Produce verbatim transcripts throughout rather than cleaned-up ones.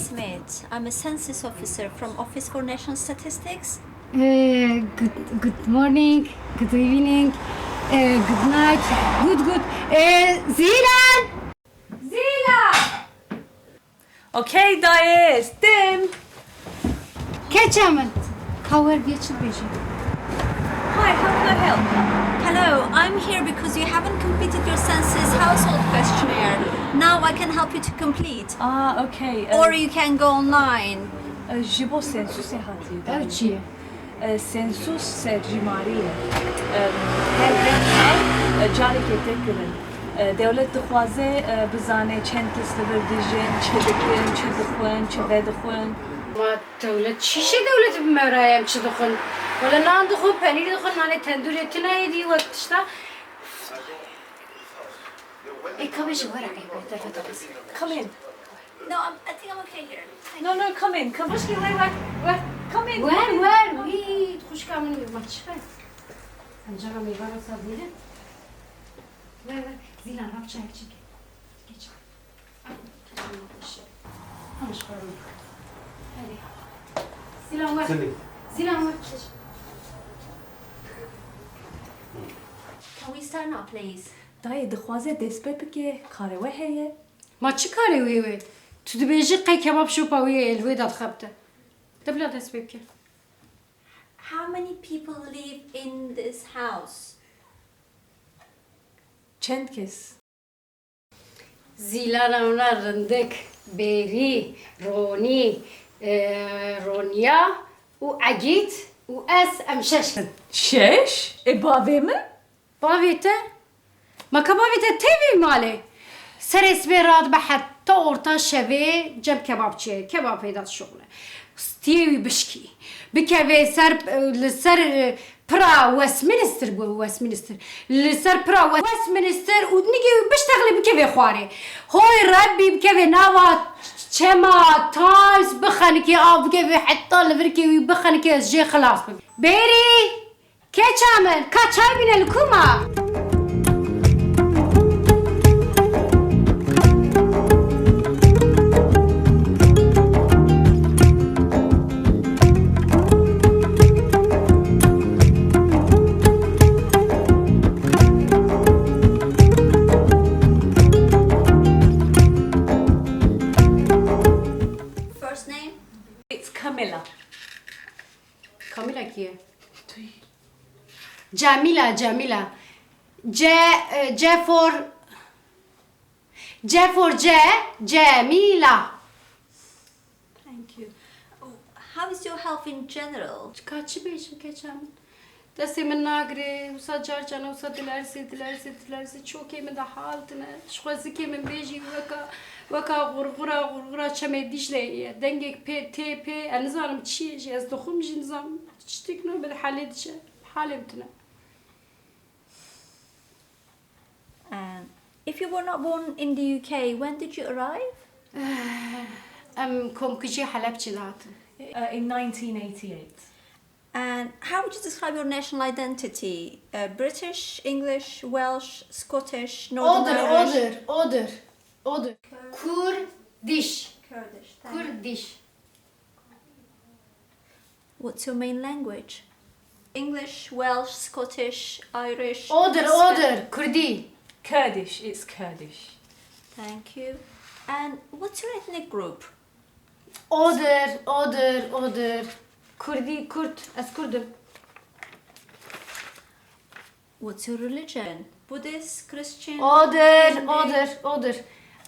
Ahmed. I'm a census officer from Office for National Statistics. Eh, good, good morning, good evening, eh, good night, good, good. Eh, Zilan! Zilan! Okay, dayê, ez tim. Keçe min. Ka wer diye çi dibêjî? Hi, how can I help? Hello, I'm here because you haven't completed your census household questionnaire. Now I can help you to complete. Ah, okay. Or you can go online. Ji bo sensûsê hatiye. Ev çi ye? E, sensûs serjîmarî ye. E, her rêka, e, careke tê kirin. E, dewlet dixwaze, e, bizane çend kes li vir dijin, çi dikin, çi dixwin, çi vedixwin. Ma dewlet çi şê dewletê bi me re em çi dixwin? Wele nan dixwin, penîr dixwin, nanê tendûrê tune ye dî wek tişta. Ê ka bêje were qey derfeta xwe. Come in. No, I'm, I think I'm okay here. No, no, come in, come in. Xwişkê wer, wer, wer. Come in. Wer, wer, wî xwişka min ê ma çi be? Encama mêvana sazî ne? Wer, wer, Zîlan, rap çayek çêke. Geç. Ama şu paranı. Hadi. Zîlan, wer. Zîlan, wer. Geç. Can we start now, please? Dayê dixwaze dest pê bike, karê we heye. Ma çi karê wê wê? Tu dibêjî qey kebab şopa wê ye, li wê de dixebite. De bila dest pê bike. How many people live in this house? Çend kes? Zîlana wina rindik, Bêrî, Ronî, e, Ronya û Egît û ez em şeş in. Şeş? Ê bavê min? Bavê te? Ma ka bavê te tê vê malê? Serê sibê radibe heta orta şevê cem kebabçiyê, kebab peyda dişuxule. Stiyê wî bişkî. Bikeve ser, li ser, e, pira Westminster bû, Westminster. Li ser pira Wes-, Westminster û nigê wî biştexlê bikeve xwarê. Hoy Rebbî bikeve nava çema Times bixenike, av bikeve heta li virkê wî bixenike ez jê xilas bim. Bêrî! Keça min, ka çay bîne li ku ma? First name? It's Camilla. Kamîla kî ye? Cemîla, Cemîla. C, e, C for, C for C, Cemîla. Thank you. Oh, how is your health in general? Ka çi bêjim keça min? Destê min nagire, wisa car cana, wisa dilersê, dilersê, dilersê. Çokê min de hal tine. Ji xwezikê min bêjî weka, weka xurxura, xurxura çemê Dîcleyê ye. Dengek pê, tê pê, ez nizanim çi ye jî, ez dixwim jî nizanim. Tiştek nabe, halê diçe. Halê min tine. Um, if you were not born in the U K, when did you arrive? Em komkujî Helebçê de hatin. Uh, in nineteen eighty-eight. And how would you describe your national identity? Uh, British, English, Welsh, Scottish, Northern Odur, Irish? odur, odur, odur. Kurdiş. Kurdish. Thank Kurdiş. What's your main language? English, Welsh, Scottish, Irish. Odur, Spa- odur. Kurdî. Kurdish, it's Kurdish. Thank you. And what's your ethnic group? Odur, odur, odur. Kurdî, Kurd. Ez Kurd im. What's your religion? Buddhist, Christian? Odur, Hindu? odur, odur.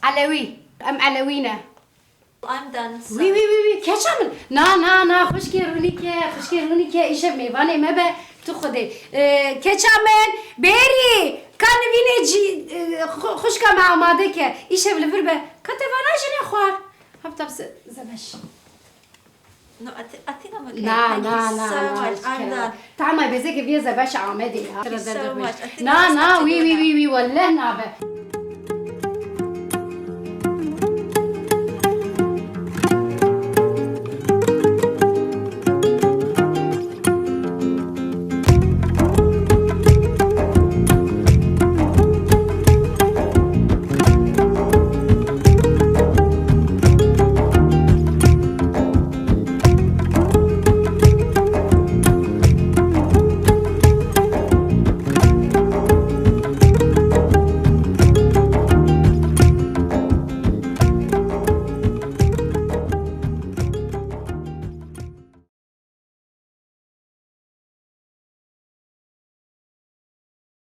Elewî. Em Elewî ne. I'm done. So. Wî, wî, wî, wî. Keça min. Na, na, na. Xwişkê Rûnîke, xwişkê Rûnîke. Îşev mêvanê me be. Tu xwedê. Ee, keça min. Bêrî. Ka nivînê cî, e, xu-, xwişka me amade ke. Îşev li vir be. Ka te vana jî nexwar. Hafta bize zebeş. No, I, th- I think I'm okay. Na, Thank na, you na, so na, much. I'm done. Tamam, bezeke viye zebeş Amedê ya. Thank you so much. I think Na, that's na, what wî, you wî, wanna- wî, wî, welleh nabe.